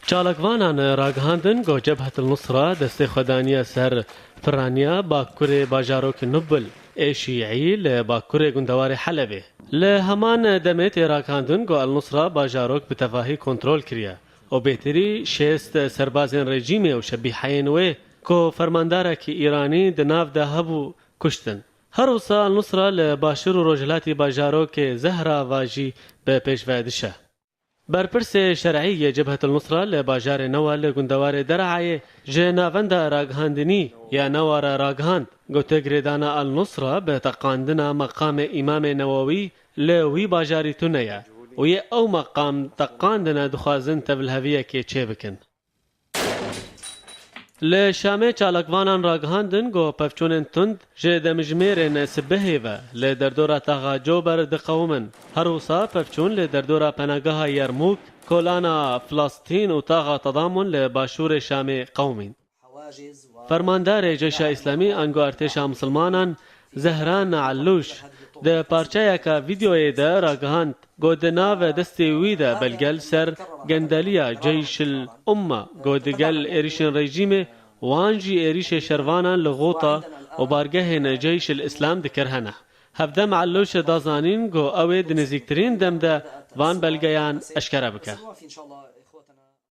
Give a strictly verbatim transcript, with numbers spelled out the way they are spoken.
Çalakvanan ragihandin ku Cebhet el Nusra destê xwe daniye ser piraniya bakurê bajarok Nubil ê Şîî li bakurê gundewarê Helebê. Li heman demê tê ragihandin ku El Nusra bajarok bi tevahî kontrol kiriye û bêtirî şêst serbazên rejîmê û şebîheyên wê ku fermandarekî Îranî di nav de hebû kuştin. Her wisa El Nusra li başûr û rojhilatî bajarokê Zehra va jî bi pêş ve dişe. Berpirsê şer'î yê Cebhetul Nusra li bajarê Newa li gundewarê Derayê ji navenda ragihandinî ya Newa re ragihand, gote girêdana El Nusra bi teqandina meqamê Îmamê Newewî li wî bajarî tune ye û yê ew meqam teqandine dixwazin tevliheviyekê çêbikin. Li Şamê çalakvanan ragihandin ku pevçûnên tund ji demjimêrên sibehê ve li derdora taxa Cober diqewimin. Her wisa pevçûn li derdora penageha Yermûk, kolana Filistîn û taxa Tedamûn li başûrê Şamê qewimîn. Fermandarê Ceyşa Îslamî ango artêşa misilmanan Zehran Allûş di parçeyeke vîdeoyê de ragihand ku di nav destê wî de belge li ser gendeliya Ceyşil Umma ku digel êrişên rejîmê wan jî êrişê şervanan li Xûta û bargehên Ceyşil Îslam dikir hene. Hevdem Allûş da zanîn ku ew ê di nêzîktirîn dem de van belgeyan eşkere bike.